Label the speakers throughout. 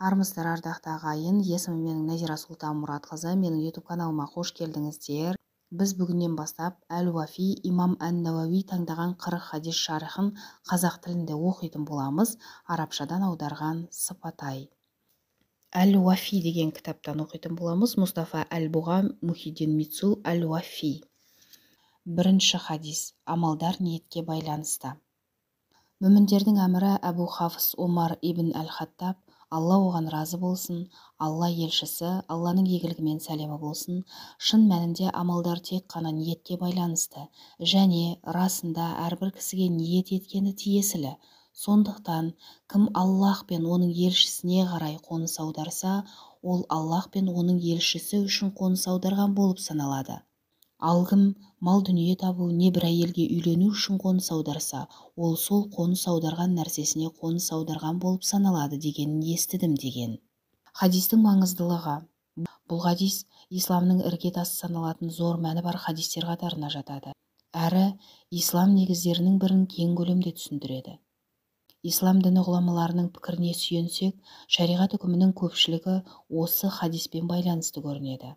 Speaker 1: Армысыздар, ардақты ағайын! Есімім менің Назира Сұлтанмұратқызы. Менің YouTube каналыма қош келдіңіздер. Біз бүгіннен бастап Әл-Уафи имам Ән-Науауи таңдаған 40 хадис шархын қазақ тілінде оқитын боламыз, арабшадан аударған Сыпатай. Әл-Уафи деген кітаптан оқитын боламыз. Мұстафа Әл-Бұға Мұхиддин Мицу Әл-Уафи. Бірінші хадис. Амалдар ниетке байланысты. Мүміндердің әмірі Әбу Хафс Омар ибн Әл-Хаттаб, Алла оған разы болсын, Алла елшісі, Алланың игілігі мен сәлемі болсын, шын мәнінде амалдар тек қана ниетке байланысты және расында әрбір кісіге ниет еткені тиесілі. Сондықтан кім Аллах пен оның елшісіне қарай қоныс аударса, ол Аллах пен оның елшісі үшін қоныс аударған болып саналады. Ал кім мал дүние табу не бір әйелге үйлену үшін қоныс аударса, ол сол қоныс аударған нәрсесіне қоныс аударған болып саналады дегенін естідім деген. Хадистің маңыздылығы. Бұл хадис исламның іргетасы саналатын зор мәні бар хадистер қатарына жатады. Әрі ислам негіздерінің бірін кең көлемде түсіндіреді. Ислам діні ғұламаларының пікіріне сүйенсек, шариғат үкімінің көпшілігі осы хадиспен байланысты көрінеді.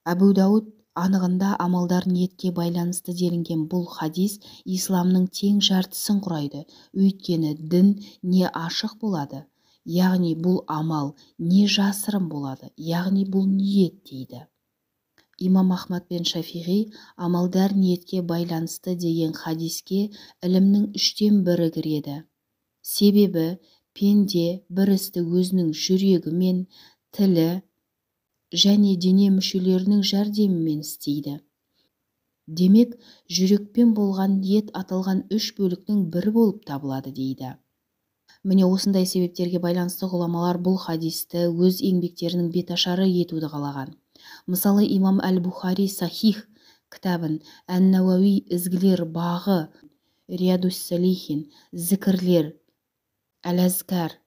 Speaker 1: Әбу Дауд анығында амалдар ниетке байланысты делінген бұл хадис исламның тең жартысын құрайды, өйткені дін не ашық болады, яғни бұл амал, не жасырын болады, яғни бұл ниет дейді. Имам Ахмад пен Шафиғи амалдар ниетке байланысты деген хадиске ілімнің 1/3 кіреді. Себебі пенде бір істі өзінің жүрегімен, тілі және дене мүшелерінің жәрдемімен істейді. Демек, жүрекпен болған ниет аталған 3 бөліктің бірі болып табылады дейді. Міне осындай себептерге байланысты ғұламалар бұл хадисті өз еңбектерінің беташары етуді қалаған. Мысалы, имам Әл-Бухари Сахих кітабын, Ән-Науауи Ізгілер бағы, Риядус-Салихин, Зікірлер, Әл-Әзкар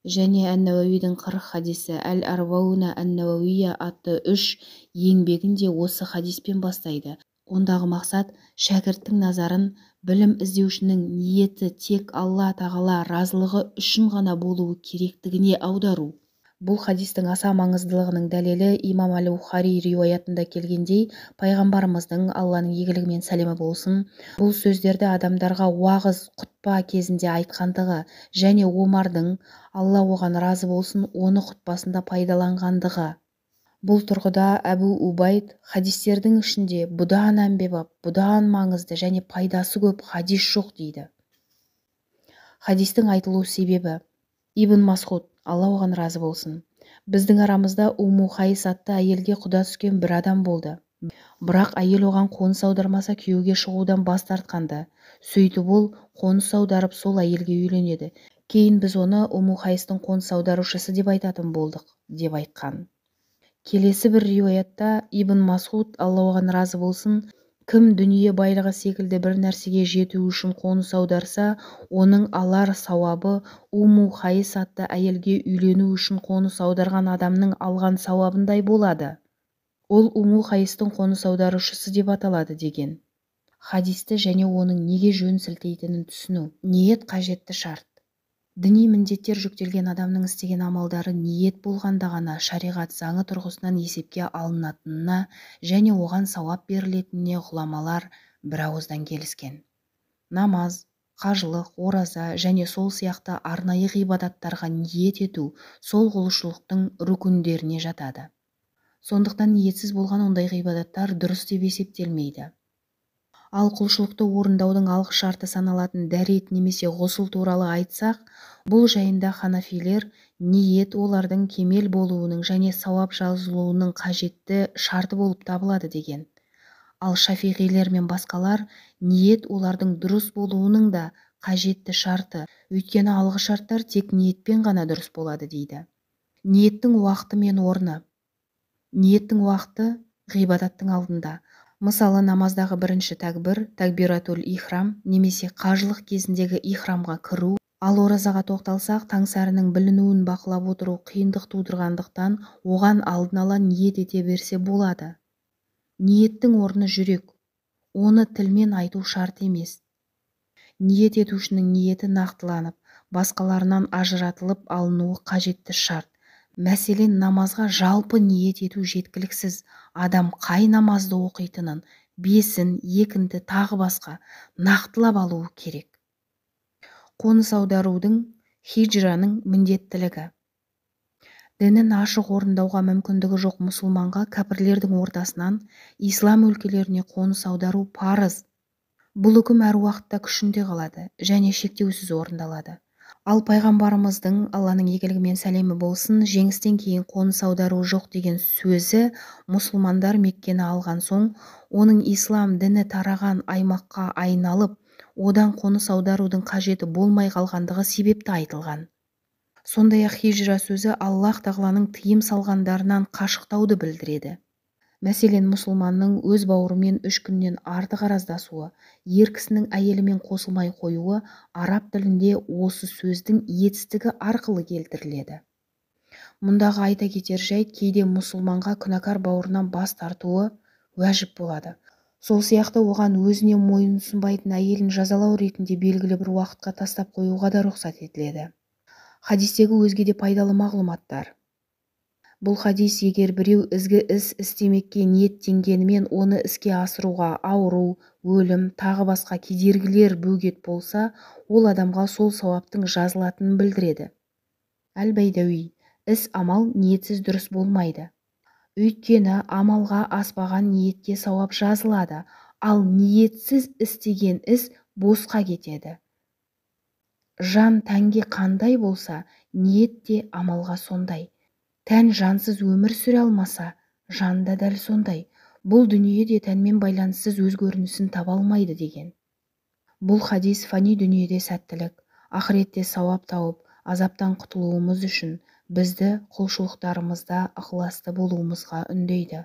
Speaker 1: және Ән-Науауидің 40 хадисі Әл-Арбауна Ән-Науауия атты 3 еңбегін де осы хадиспен бастайды. Ондағы мақсат шәкірттің назарын білім іздеушінің ниеті тек Алла Тағала разылығы үшін ғана болуы керектігіне аудару. Бұл хадистің аса маңыздылығының дәлелі имам Әл-Бухари риуаятында келгендей, пайғамбарымыздың, Алланың игілігі мен сәлемі болсын, бұл сөздерді адамдарға уағыз құтпа кезінде айтқандығы және Омардың, Алла оған разы болсын, оны құтпасында пайдаланғандығы. Бұл тұрғыда Әбу Убайд хадистердің ішінде бұдан әмбебап, бұдан маңызды және пайдасы көп хадис жоқ дейді. Хадистің айтылу себебі. Ибн Масғуд, Алла оған разы болсын, біздің арамызда Умму Хайс атты әйелге құда түскен бір адам болды. Бірақ әйел оған қоныс аудармаса күйеуге шығудан бас тартқанды. Сөйтіп ол қоныс аударып сол әйелге үйленеді. Кейін біз оны Умму Хайстың қоныс аударушысы деп айтатын болдық, деп айтқан. Келесі бір риуаятта Ибн Масғуд, Алла оған разы болсын, кім дүние байлығы секілді бір нәрсеге жету үшін қоныс аударса, оның алар сауабы Умму Хайс атты әйелге үйлену үшін қоныс аударған адамның алған сауабындай болады. Ол Умму Хайстың қоныс аударушысы деп аталады деген. Хадисті және оның неге жөн сілтейтінін түсіну. Ниет қажетті шарт. Діни міндеттер жүктелген адамның істеген амалдары ниет болғанда ғана шариғат заңы тұрғысынан есепке алынатынына және оған сауап берілетініне ғұламалар бір ауыздан келіскен. Намаз, қажылық, ораза және сол сияқты арнайы ғибадаттарға ниет ету сол құлшылықтың рүкіндеріне жатады. Сондықтан ниетсіз болған ондай ғибадаттар дұрыс деп есептелмейді. Ал құлшылықты орындаудың алғы шарты саналатын дәрет немесе ғұсыл туралы айтсақ, бұл жайында ханафилер ниет олардың кемел болуының және сауап жазылуының қажетті шарты болып табылады деген. Ал шафиғилер мен басқалар ниет олардың дұрыс болуының да қажетті шарты, өйткені алғы шарттар тек ниетпен ғана дұрыс болады дейді. Ниеттің уақыты мен орны. Ниеттің уақыты ғибадаттың алдында. Мысалы, намаздағы бірінші тәкбір, тәкбиратул ихрам немесе қажылық кезіндегі ихрамға кіру, ал оразаға тоқталсақ, таңсәрінің білінуін бақылап отыру қиындық тудырғандықтан оған алдын ала ниет ете берсе болады. Ниеттің орны жүрек, оны тілмен айту шарт емес. Ниет етушінің ниеті нақтыланып, басқаларынан ажыратылып алынуы қажетті шарт. Мәселен, намазға жалпы ниет ету жеткіліксіз. Адам қай намазды оқитынын, бесін, екінді, тағы басқа нақтылап алуы керек. Қоныс аударудың, хижраның міндеттілігі. Дінін ашық орындауға мүмкіндігі жоқ мұсылманға кәпірлердің ортасынан ислам өлкелеріне қоныс аудару парыз. Бұл үкім әр уақытта күшінде қалады және шектеусіз орындалады. Ал пайғамбарымыздың, Алланың игілігі мен сәлемі болсын, жеңістен кейін қоныс аудару жоқ деген сөзі мұсылмандар Меккені алған соң, оның ислам діні тараған аймаққа айналып, одан қоныс аударудың қажеті болмай қалғандығы себепті айтылған. Сондай-ақ хижра сөзі Аллаһ тағаланың тыйым салғандарынан қашықтауды білдіреді. Мәселен, мұсылманның өз бауырымен 3 күннен артық араздасуы, ер кісінің әйелімен қосылмай қоюы араб тілінде осы сөздің етістігі арқылы келтіріледі. Мұндағы айта кетер жайт, кейде мұсылманға күнәкар бауырынан бас тартуы уәжіп болады. Сол сияқты оған өзіне мойынсұнбайтын әйелін жазалау ретінде белгілі бір уақытқа тастап қоюға да рұқсат етіледі. Хадистегі өзге де пайдалы мағлұматтар. Бұл хадис егер біреу ізгі іс істемекке ниеттенгенімен оны іске асыруға ауру, өлім, тағы басқа кедергілер бөгет болса, ол адамға сол сауаптың жазылатынын білдіреді. Әл-Байдауи, іс амал ниетсіз дұрыс болмайды. Өйткені амалға аспаған ниетке сауап жазылады, ал ниетсіз істеген іс босқа кетеді. Жан тәнге қандай болса, ниет те амалға сондай. Тән жансыз өмір сүре алмаса, жан да дәл сондай. Бұл дүниеде тәнмен байланыссыз өз көрінісін таба алмайды деген. Бұл хадис фани дүниеде сәттілік, ақыретте сауап тауып, азаптан құтылуымыз үшін бізді құлшылықтарымызда ықыласты болуымызға үндейді.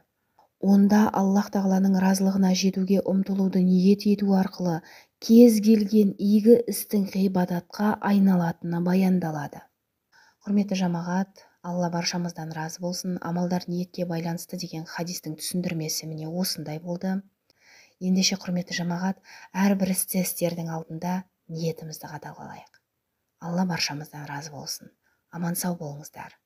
Speaker 1: Онда Аллаһ тағаланың разылығына жетуге ұмтылуды ниет ету арқылы кез келген игі істің ғибадатқа айналатыны баяндалады. Құрметті жамағат, Алла баршамыздан разы болсын. Амалдар ниетке байланысты деген хадистің түсіндірмесі міне осындай болды. Ендеше, құрметті жамағат, әрбір істі істердің алдында ниетімізді қадағалайық. Алла баршамыздан разы болсын. Аман сау болыңыздар.